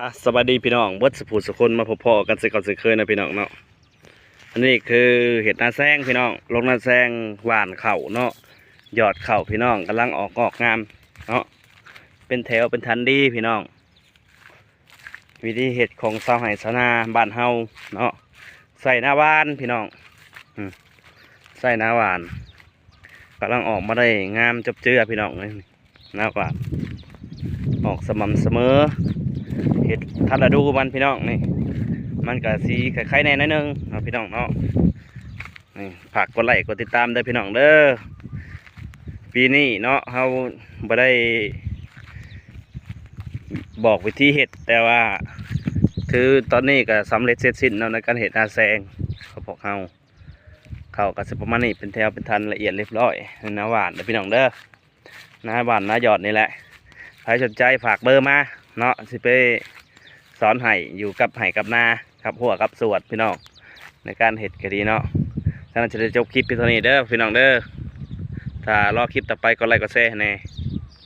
ອ່ະ ສະບາຍດີພີ່ນ້ອງເບິດສູ່ຜູ້ສູ່ຄົນ ມາພົບພໍ້ກັນເຊັ່ນເກົ່າເຊັ່ນເຄີຍເນາະພີ່ນ້ອງເນາະ. ອັນນີ້ຄືເຮັດນາແຊງພີ່ນ້ອງ ລົງນາແຊງຫວ່ານເຂົ້າເນາະ. ຍອດເຂົ້າພີ່ນ້ອງກຳລັງອອກງອກງາມເນາະ ເປັນແຖວເປັນຖັນດີພີ່ນ້ອງ. ວິທີເຮັດຂອງຊາວໄຮ່ຊາວນາບ້ານເຮົາເນາະ ໃສ່ນາຫວ່ານພີ່ນ້ອງ ອືມ ໃສ່ນາຫວ່ານ ກຳລັງອອກມາໄດ້ງາມຈົບເຈືອພີ່ນ້ອງເອີຍ. ນາຫວ່ານອອກສະໝ່ຳສະເໝີ ເຮັດທັນລະດູມັນພີ່ນ້ອງ. ນີ້ມັນກະສີໄຂ່ໆແດ່ໜ້ອຍໜຶ່ງເນາະພີ່ນ້ອງເນາະ. ນີ້ ຝາກກົດໄລ້ກົດຕິດຕາມເດີພີ່ນ້ອງເດີ. ປີນີ້ເນາະ ເຮົາບໍ່ໄດ້ບອກວິທີເຮັດ ແຕ່ວ່າຄືຕອນນີ້ກະສຳເລັດເສັດສິ້ນເນາະ ໃນການເຮັດນາແຊງຂອງພວກເຮົາ. ເຂົ້າກະຊິປະມານນີ້ ເປັນແຖວເປັນຖັນລະອຽດລຽບຮ້ອຍ ໃນນາຫວ່ານເດີພີ່ນ້ອງເດີ. ນາຫວ່ານນາຢອດນີ້ແຫຼະ ໃຜສົນໃຈຝາກເບີມາເນາະ ຊິໄປສອນໃຫ້ ຢູ່ກັບໄຮ່ກັບນາ ກັບຮົ້ວກັບສວນພີ່ນ້ອງ ໃນການເຮັດກະດີເນາະ. ສະນັ້ນຈະໄດ້ຈົບຄລິບພຽງເທົ່ານີ້ເດີພີ່ນ້ອງເດີ. ຖ້າລໍຄລິບຕໍ່ໄປ ກົດໄລ້ກົດແຊໃຫ້ແດ່.